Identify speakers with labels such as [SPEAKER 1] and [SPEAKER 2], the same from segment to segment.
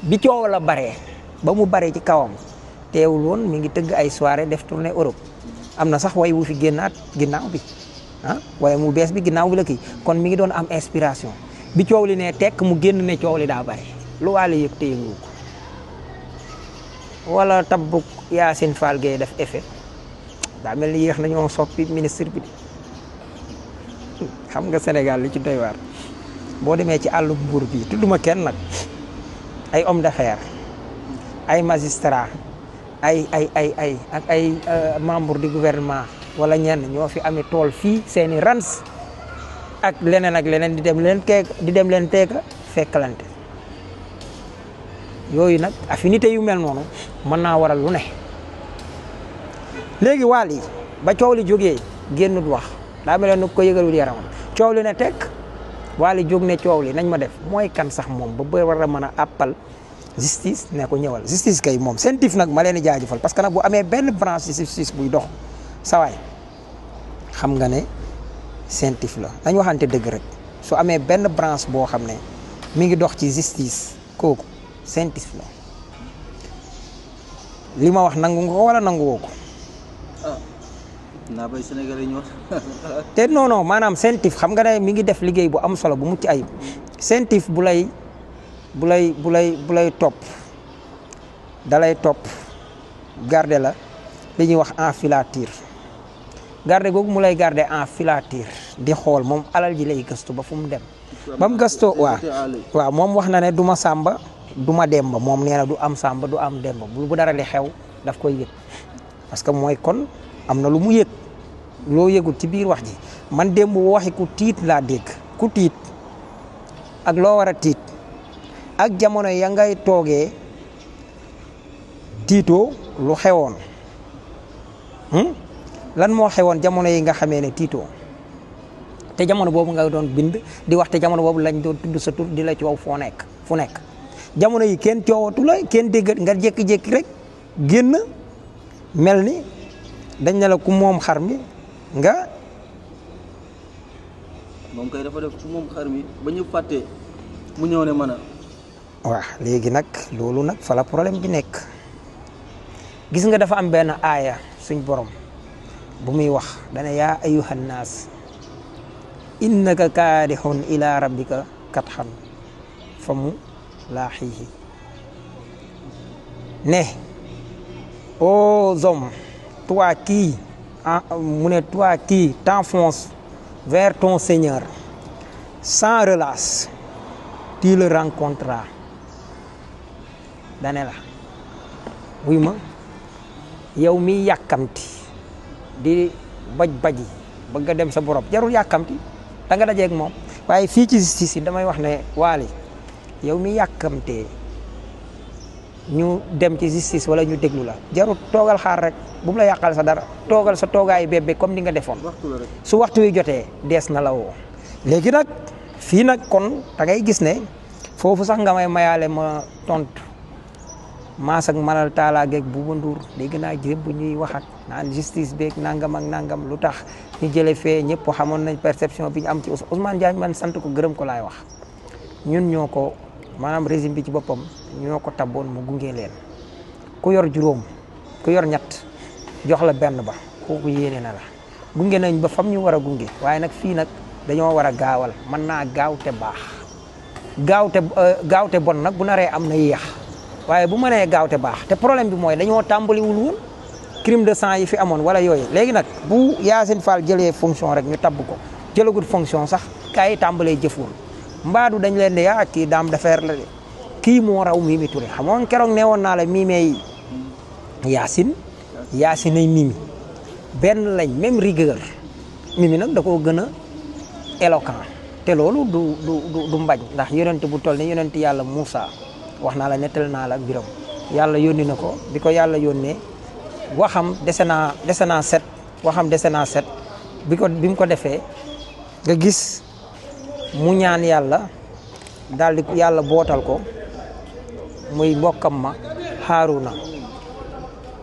[SPEAKER 1] bi coow la baree ba mu baree ci kawam teewul woon mi ngi tëgg ay soirée def tournée Europe am na sax way wu fi génnaat ginnaaw bi waaye mu bees bi ginnaaw bi la kii kon mi ngi doon am inspiration bi coow li ne tekk mu génn ne coow li daa bare lu waale yëg téye ngu ko wala tabbuk Yacine Fall Gueye def effet daa mel ni yéex nañoo soppi ministre bi xam nga Sénégal li ci doy waar boo demee ci àllu Mbuur bi tudduma kenn nag ay homme d'affaires ay magistrat ay ak ay membre du gouvernement wala ñenn ñoo fi amee tool fii seeni rans ak leneen di dem leen teeka fekkalante yooyu nag affinité yu mel noonu mën naa waral lu ne léegi Wally ba coow li jógee génnut wax daa mel ne ko yëgalul yaramam coow li ne tekk Wally jóg ne coow li nañ ma def mooy kan sax moom ba war a mën a àppal justice ne ko ñëwal justice kay moom seen tif nag ma leen di jaajëfal parce que nag bu amee benn branche justice buy dox sawaay xam nga ne seen tif la dañ waxante dëgg rek su amee benn branche boo xam ne mi ngi dox ci justice kooku seen tif la li ma wax nangu nga ko wala nangu woo ko
[SPEAKER 2] naa bay Sénégal yi ñu wax
[SPEAKER 1] te non maanaam seen tif xam nga ne mi ngi def liggéey bu am solo bu mucc ayib seen tif bu lay topp dalay topp garder la li ñuy wax en filature garder googu mu lay garder en filature di xool moom alal ji lay gëstu ba fu mu dem ba mu gëstoo waaw moom wax na ne du ma sàmba du ma demba moom nee na du am sàmba du am demba bu dara li xew daf koy yëg parce que mooy kon am na lu mu yëg loo yëgul ci biir wax ji man démb waxi ku tiit laa dégg ku tiit ak loo war a tiit ak jamono ya ngay toogee tiitoo lu xewoon lan moo xewoon jamono yi nga xamee ne tiitoo te jamono boobu nga doon bind di wax te jamono boobu lañ doon tudd sa tur di la coow fu nekk jamono yi kenn coowatu la kenn dégg nga jékki-jékki rek génn mel ni dañ ne la ku moom xar mi nga
[SPEAKER 2] moom kay dafa def ku moom xar mi ba ñu fàttee mu ñëw ne mën a
[SPEAKER 1] waaw léegi nag loolu nag fa la problème bi nekk gis nga dafa am benn aaya suñ borom bu muy wax dana yaa ayyuhan naas innaka kaadihun ila rabbika kathan fa mu laaxiihi ne ô homme toi qui t'enfonces vers ton Seigneur sans relâche tu le rencontreras dane la wuy ma yow mi yàkkamti di baj-baji bëgg a dem sa borom jarul yàkkamti da nga dajeeg moom waaye fii ci justice yi damay wax ne Wally yow mi yàkkamtee ñu dem ci justice wala ñu déglu la jarul toogal xaar rek bu mu la yàqal sa dara toogal sa toogaayu bébé comme ni nga defoon su waxtu wi jotee dees na la woo léegi nag fii nag kon da ngay gis ne foofu sax nga may mayaale ma tontu maas ak malal taala geeg Bouba Ndour dégg naa jëm bu ñuy wax ak naan justice beeg nangam ak nangam lu tax ñu jëlee fee ñëpp xamoon nañ perception bi ñu am ci Ousmane Diagne man sant ko gërëm ko laay wax ñun ñoo ko maanaam régime bi ci boppam ñoo ko tabboon mu gunge leen ku yor juróom ku yor ñett jox la benn ba kooku yéene na la gunge nañ ba fam ñu war a gunge waaye nag fii nag dañoo war a gaawal mën naa gaaw te baax gaaw te bon nag bu naree am na yéex waaye bu mënee gaaw te baax te problème bi mooy dañoo tàmbaliwul woon crime de sang yi fi amoon wala yooyu léegi nag bu Yacine Fall jëlee fonction rek ñu tabb ko jëlagut fonction sax kaa yi tàmbalee jëful mbaadu dañ leen di yaa kii daam d'affaire la de kii moo raw Mimi Touré xamoon keroog nee woon naa la Mimi Yacine ay Mimi benn lañ même rigueur Mimi nag da koo gën a éloquent te loolu du mbañ ndax yonent bu toll ni yonent yàlla Moussa wax naa la nettal naa la biram yàlla yónni na ko bi ko yàlla yónnee waxam dese naa set bi mu ko defee nga gis mu ñaan yàlla daal di yàlla bootal ko muy mbokkam ma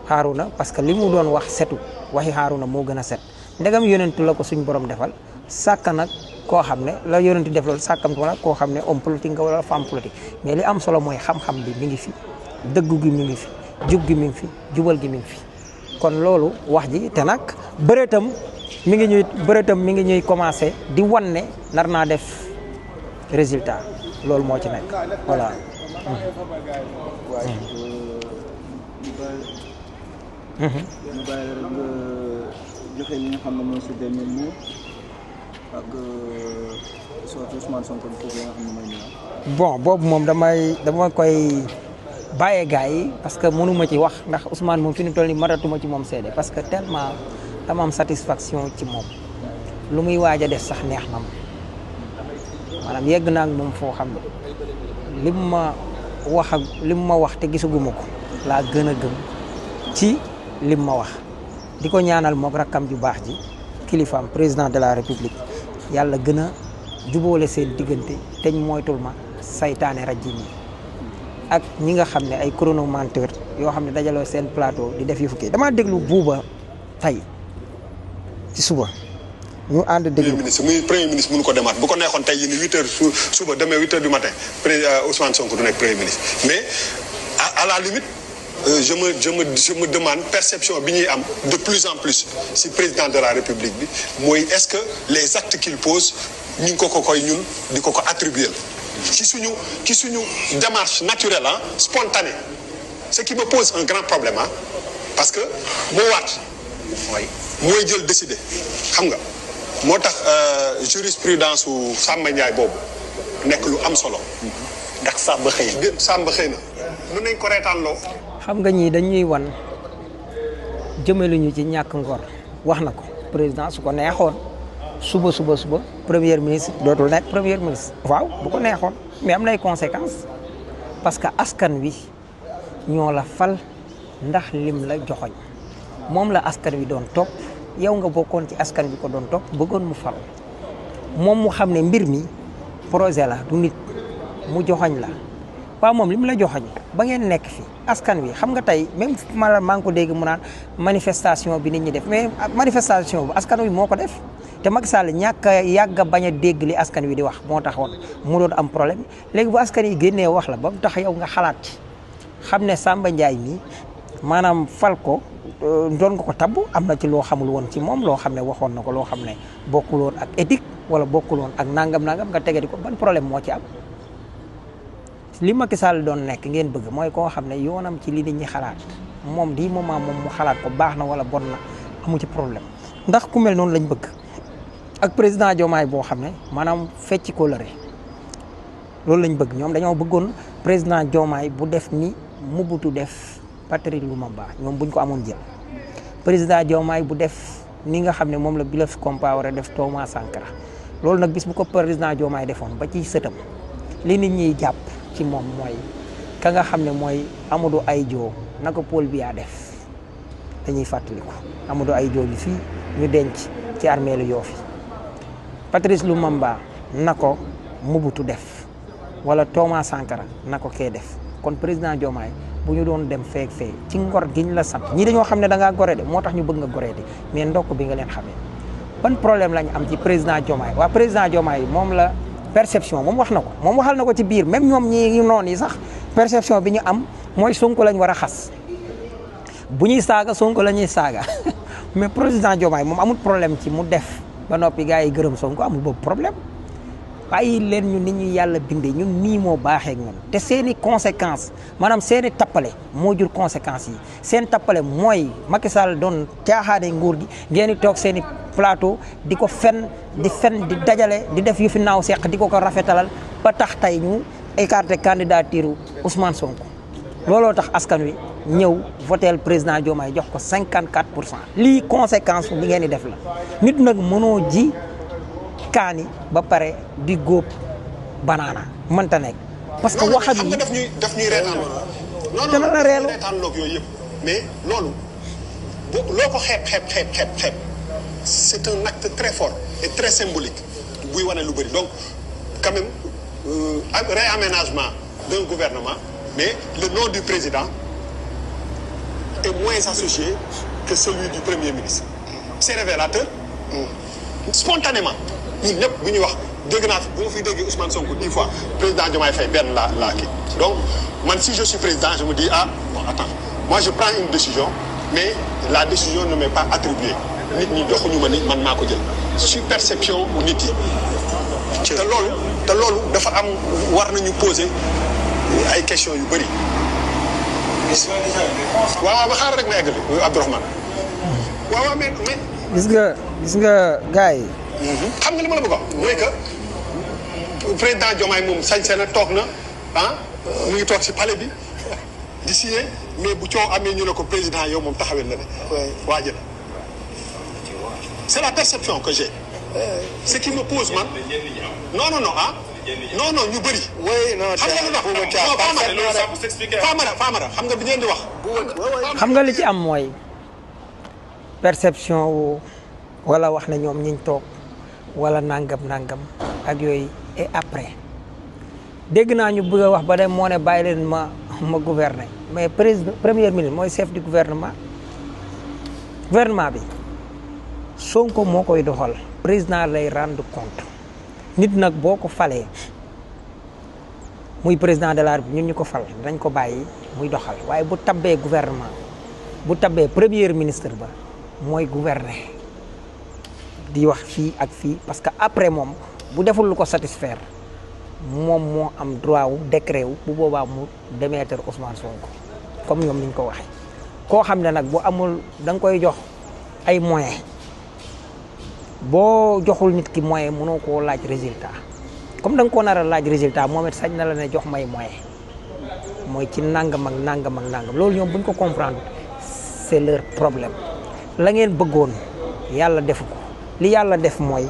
[SPEAKER 1] Haaruna parce que li mu doon wax setu waxi Haaruna moo gën a set ndegam yonentu la ko suñ borom defal sàkk nag koo xam ne la yonenti def loolu sàkkamtu wala koo xam ne homme politique nga wala femme politique mais li am solo mooy xam-xam bi mi ngi fi dëggu gi mi ngi fi jub gi mi ngi fi jubal gi mi ngi fi kon loolu wax ji te nag bëreetam mi ngi ñuy commencé di wan ne nar naa def résultat loolu moo ci nekk voilà.
[SPEAKER 2] ñu bàyyi rek nga joxe li nga xam ne mooy sa dernier mot ak surtout Ousmane Sonko bi foofu nga xam ne mooy ñu
[SPEAKER 1] bon boobu moom dama koy bàyyee gars yi parce que mënuma ci wax ndax Ousmane moom fi ñu toll nii matatuma ci moom seede parce que tellement dama am satisfaction ci moom lu muy waaj a def sax neex na ma maanaam yegg naa ak moom foo xam ne lim ma wax te gisaguma ko laa gën a gëm ci lim ma wax di ko ñaanal mook rakkam ju baax ji kilifaam président de la république yàlla gën a jubóole seen diggante teñ moytul ma saytaane rajim yi ak ñi nga xam ne ay chronomenteur yoo xam ne dajaloo seen plateau di def yëfu kii damaa déglu buuba tey ci suba ñu ànd déglu
[SPEAKER 3] premier ministre mënu ko demaat bu ko neexoon tey yi ni 8 heures suba demee 8 heures du matin Ousmane Sonko du nekk premier ministre mais à la limite je me demande perception bi ñuy am de plus en plus si président de la république bi mooy est-ce que les actes qu'il pose ñu ngi ko koy ñun di ko attribuer ci suñu démarche naturelle spontanée ce qui me pose un grand problème parce que moo waat mooy jël décider xam nga moo tax jurisprudence su Samba Ndiaye boobu nekk lu am solo ndax Samba xëy na mën nañ ko reetaanloo.
[SPEAKER 1] xam nga ñii dañuy wan jëmaluñu ci ñàkk ngor wax na ko président su ko neexoon suba premier ministre dootul nekk premier ministre waaw bu ko neexoon mais am nay conséquences parce que askan wi ñoo la fal ndax lim la joxoñ moom la askan wi doon topp yow nga bokkoon ci askan bi ko doon topp bëggoon mu fal moom mu xam ne mbir mi projet la du nit mu joxoñ la waaw moom lim la joxoñ ba ngeen nekk fi askan wi xam nga tey même maa ngi ko dégg mu naan manifestation bi nit ñi def mais manifestation bi askan wi moo ko def te Macky Sall ñàkk a yàgg a bañ a dégg li askan wi di wax moo taxoon mu doon am problème léegi bu askan yi génnee wax la ba mu tax yow nga xalaat ci xam ne Samba Ndiaye mi maanaam fal ko doon nga ko tabb am na ci loo xamul woon ci moom loo xam ne waxoon na ko loo xam ne bokkul woon ak éthique wala bokkul woon ak nangam nga tege di ko ban problème moo ci am. li Macky Sall doon nekk ngeen bëgg mooy koo xam ne yoonam ci li nit ñi xalaat moom di moment moom mu xalaat ko baax na wala bon na amu ci problème ndax ku mel noonu lañ bëgg ak président Diomaye boo xam ne maanaam fecci ko lëre loolu lañ bëgg ñoom dañoo bëggoon président Diomaye bu def ni Mobutu def Patrice Lumumba ñoom buñ ko amoon jël président Diomaye bu def ni nga xam ne moom la Blaise Compaoré def Thomas Sankara loolu nag bis bu ko président Diomaye defoon ba ci sëtam li nit ñiy jàpp ci moom mooy ka nga xam ne mooy Amadou Ahidjo naka Paul Biya def dañuy fàttaliku Amadou Ahidjo bi fii ñu denc ci armée lu Yoff Patrice Lumumba na ko Mobutu def wala Thomas Sankara na ko kee def kon président Diomaye bu ñu doon dem feek fee ci ngor giñ la sant ñii dañoo xam ne da ngaa gore de moo tax ñu bëgg nga gore de mais ndokk bi nga leen xamee ban problème lañ am ci président Diomaye waa président Diomaye moom la perception moom wax na ko moom waxal na ko ci biir même ñoom ñi noonu yi sax perception bi ñu am mooy Sonko lañ war a xas bu ñuy saaga Sonko la ñuy saaga mais président Diomaye moom amul problème ci mu def ba noppi gars yi gërëm Sonko amul boobu problème bàyyi leen ñu nit ñi yàlla bindee ñun nii moo baaxee ak ñun te seen i conséquences maanaam seen i tappale moo jur conséquences yi seen tappale mooy Macky Sall doon caaxaane nguur gi ngeen di toog seen i plateau di ko fen di dajale di def yu fi naaw seq di ko rafetalal ba tax tey ñu écarté candidature Ousmane Sonko looloo tax askan wi ñëw voteel président Diomaye jox ko 54%. lii conséquence li ngeen di def la nit nag mënoo ji kaani ba pare di góob banaana mënta nekk parce que wax ak
[SPEAKER 3] xam nga daf ñuy reetaanloo
[SPEAKER 1] dama la reelu
[SPEAKER 3] reetaanloo yooyu yëpp mais loolu loo ko xeeb c'est un acte très fort et très symbolique buy wane lu bëri donc quand même réaménagement d'un gouvernement mais le nom du président est moins associé que celui du premier ministre c'est révélateur spontanément ñun ñëpp bu ñuy wax dégg naa fi bu ma fiy déggee Ousmane Sonko 10 fois président Diomaye Faye benn laa kii donc man si je suis président je me dis ah bon attends moi je prends une décision mais la décision ne m'est pas attribuée nit ñi joxuñu ma ni man maa ko jël sur perception bu nit yi te loolu dafa am war nañu poser ay questions yu bëri waaw ba xaar rek ma eggali Abdourahmane waaw mais
[SPEAKER 1] gis nga gars yi
[SPEAKER 3] xam nga li ma la bëgg a wax mooy que président Diomaye moom sañse na toog na mu ngi toog si palais bi di signé mais bu coow amee ñu ne ko président yow moom taxawel na de waaje na c'est la perception que j'ai ce qui me pose man non ñu bëri xam nga lu tax Famara xam nga bi ngeen di wax
[SPEAKER 1] xam nga li ci am mooy perception wu wala wax na ñoom ñiñ toog wala nangam ak yooyu et après dégg naa ñu bëgg a wax ba dem moo ne bàyyi leen ma gouverner mais premier ministre mooy chef du gouvernement bi Sonko moo koy doxal président lay rendre compte nit nag boo ko falee muy président de la République ñun ñu ko fal dañ ko bàyyi muy doxal waaye bu tabbee gouvernement bu tabbee premier ministre ba mooy gouverner di wax fii ak fii parce que après moom bu deful lu ko satisfaire moom moo am droit wu décret wu bu boobaa mu démettre Ousmane Sonko comme ñoom niñ ko waxee koo xam ne nag bu amul da nga koy jox ay moyens boo joxul nit ki moyen mënoo koo laaj résultat comme da nga koo nar a laaj résultat moom it sañ na la ne jox may moyen mooy ci nangam ak nangam loolu ñoom buñ ko comprendre c'est leur problème la ngeen bëggoon yàlla defu ko li yàlla def mooy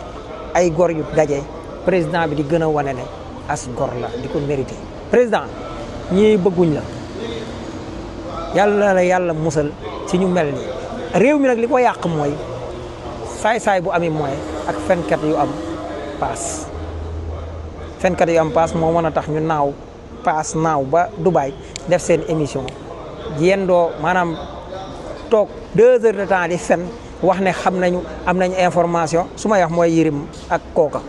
[SPEAKER 1] ay gor yu daje président bi di gën a wane ne as gor la di ko mérité président ñii bëgguñ la yàlla musal ci ñu mel nii réew mi nag li ko yàq mooy saay-saay bu ami moyen ak fenkat yu am paas moo mën a tax ñu naaw ba Dubaï def seen émission yendoo maanaam toog 2 heures de temps di fen wax ne am nañu information su ma wax mooy Yérim ak kooka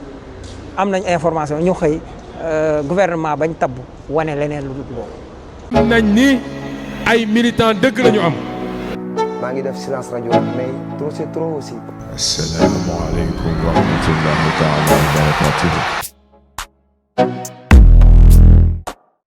[SPEAKER 1] am nañ information ñu xëy gouvernement bañ tabb wane leneen lu dul loolu.
[SPEAKER 4] xam nañ ni ay militants dëgg la ñu am.
[SPEAKER 5] maa ngi def silence rajo mais trop c'est trop aussi.
[SPEAKER 4] asalaamaaleykum wa rahmatullahi taala wa barakatuh.